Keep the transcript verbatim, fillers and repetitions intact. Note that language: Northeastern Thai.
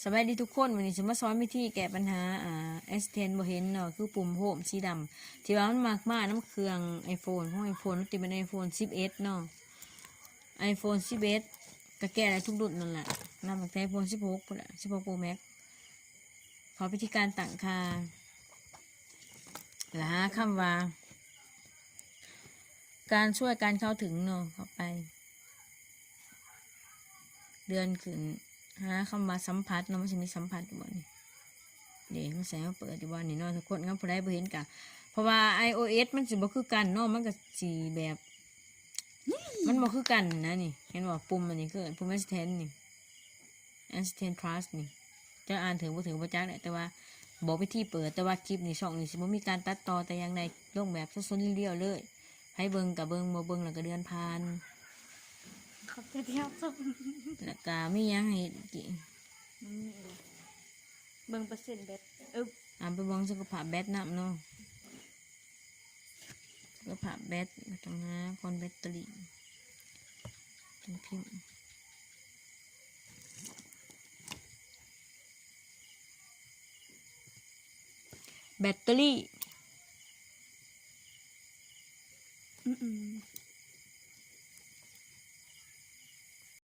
สบายดีทุกคน วันนี้จะมาสอนวิธีแก้ปัญหา อ่า เอสเทน บ่เห็นเนาะ คือปุ่มโฮมสีดำ ที่ว่ามันมักมานำเครื่อง iPhone ของ iPhone มันจะเป็น iPhone สิบเอ็ด เนาะ iPhone สิบเอ็ด ก็แก้ได้ทุกรุ่นนั่นแหละ นับตั้งแต่ iPhone สิบหก พุ้นแหละ สิบหก Pro Max ขอวิธีการตั้งค่า แล้วหาคำว่า การช่วยการเข้าถึงเนาะ เข้าไป เลื่อนขึ้น หาคำว่าสัมผัสเนาะ มันสิมีสัมผัสอยู่บ่นี่ เด้ มันใส่มาเปิดอยู่บ่นี่เนาะ ทุกคน คันผู้ใดบ่เห็นก็ เพราะว่า iOS มันสิบ่คือกันเนาะ มันก็สิแบบ มันบ่คือกันนะนี่ เห็นบ่ ปุ่มอันนี้คือปุ่ม Assistant นี่ Assistant Plus นี่ จะอ่านถือบ่ถือบ่จักแหละ แต่ว่าบอกวิธีเปิด แต่ว่าคลิปนี่ ช่องนี่สิบ่มีการตัดต่อแต่อย่างใด ลงแบบสดๆเรียวๆเลย ให้เบิ่งก็เบิ่ง บ่เบิ่งแล้วก็เลื่อนผ่าน ขอบใจที่รับชม แล้วก็มีหยังให้อีก นี่เองเบิ่งเปอร์เซ็นต์แบต เออ อ่า ไปเบิ่งสุขภาพแบตนำเนาะ สุขภาพแบต ก็ต้องหาก่อน แบตเตอรี่ ต้องพิมพ์ แบตเตอรี่ อืมอืม